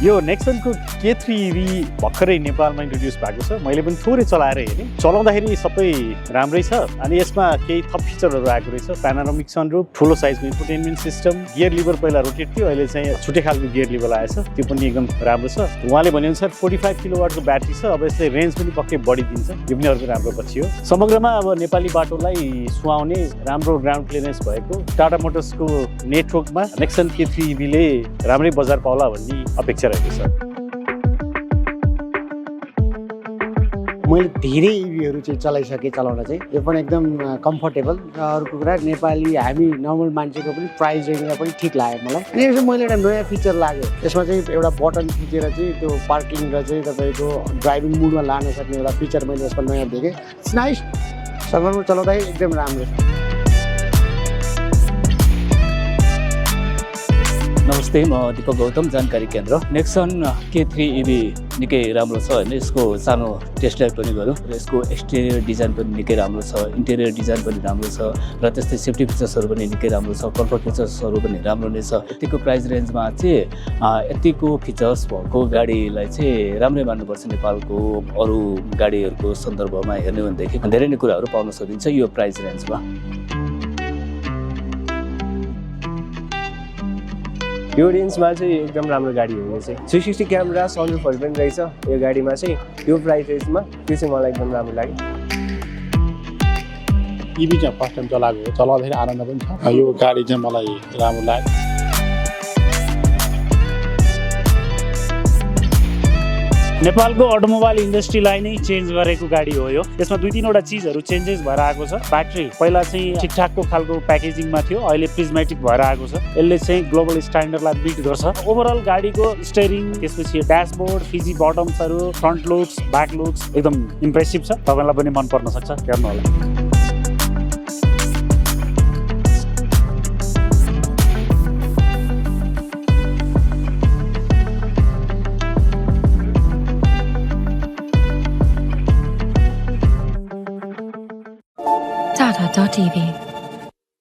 यो नेक्सनको K3 भर्खरै नेपालमा इन्ट्रोड्युस भएको छ। मैले पनि थोरै चलाएर हेरेँ, चलाउँदाखेरि सबै राम्रै छ। अनि यसमा केही थप फिचरहरू आएको रहेछ। प्यानोरामिक सनरुफ, ठुलो साइजको इन्फोटेनमेन्ट सिस्टम, गियर लिभर पहिला रोटेट थियो, अहिले चाहिँ छुट्टै खालको गियर लिभर आएछ। त्यो पनि एकदम राम्रो छ। उहाँले भनेअनुसार 45 किलोवाटको ब्याट्री छ। अब यसले रेन्ज पनि पक्कै बढी दिन्छ। यो पनि अर्को राम्रो पछि हो। समग्रमा अब नेपाली बाटोलाई सुहाउने राम्रो ग्राउन्ड क्लियरेन्स भएको टाटा मोटर्सको नेटवर्कमा नेक्सन K3 ले राम्रै बजार पाउला भन्ने अपेक्षा रहेको छ। मैले धेरै इभीहरू चाहिँ चलाइसकेँ। चलाउन चाहिँ यो पनि एकदम कम्फर्टेबल र अर्को कुरा नेपाली हामी नर्मल मान्छेको पनि प्राइस रेन्जमा पनि ठिक लाग्यो मलाई। अनि यसमा मैले एउटा नयाँ फिचर लाग्यो। यसमा चाहिँ एउटा बटन थिचेर चाहिँ त्यो पार्किङ र चाहिँ तपाईँको ड्राइभिङ मुडमा लान सक्ने एउटा फिचर मैले यसमा नयाँ देखेँ। It's nice. सगरमा चलाउँदाखेरि एकदम राम्रो। नमस्ते, म दीपक गौतम, जानकारी केन्द्र। नेक्सन K3 निकै राम्रो छ होइन। यसको सानो टेस्ट ड्राइभ पनि गऱ्यौँ र यसको एक्सटेरियर डिजाइन पनि निकै राम्रो छ, इन्टेरियर डिजाइन पनि राम्रो छ र त्यस्तै सेफ्टी फिचर्सहरू पनि निकै राम्रो छ, कम्फर्ट फिचर्सहरू पनि राम्रो नै छ। यतिको प्राइस रेन्जमा चाहिँ यतिको फिचर्स भएको गाडीलाई चाहिँ राम्रै मान्नुपर्छ। नेपालको अरू गाडीहरूको सन्दर्भमा हेर्ने हो भनेदेखि धेरै नै कुराहरू पाउन सकिन्छ यो प्राइस रेन्जमा। यो रेन्जमा चाहिँ एकदम राम्रो गाडी हो। यो चाहिँ 360 क्यामेरा सनरुफहरू पनि रहेछ यो गाडीमा चाहिँ। यो प्राइस रेन्जमा त्यो चाहिँ मलाई एकदम राम्रो लाग्यो। इभी चाहिँ फर्स्ट टाइम चलाएको हो, चलाउँदाखेरि आनन्द पनि छ। यो गाडी चाहिँ मलाई राम्रो लाग्यो। नेपालको अटोमोबाइल इन्डस्ट्रीलाई नै चेन्ज गरेको गाडी हो यो। यसमा 2-3 चिजहरू चेन्जेस भएर आएको छ। ब्याट्री पहिला चाहिँ ठिकठाकको खालको प्याकेजिङमा थियो, अहिले प्रिजमेटिक भएर आएको छ। यसले चाहिँ ग्लोबल स्ट्यान्डर्डलाई बिट गर्छ। ओभरअल गाडीको स्टेयरिङ, त्यसपछि ड्यासबोर्ड, फिजी बटम्सहरू, फ्रन्ट लुक्स, ब्याक लुक्स एकदम इम्प्रेसिभ छ। तपाईँलाई पनि मन पर्न सक्छ, हेर्नु होला। Tata.tv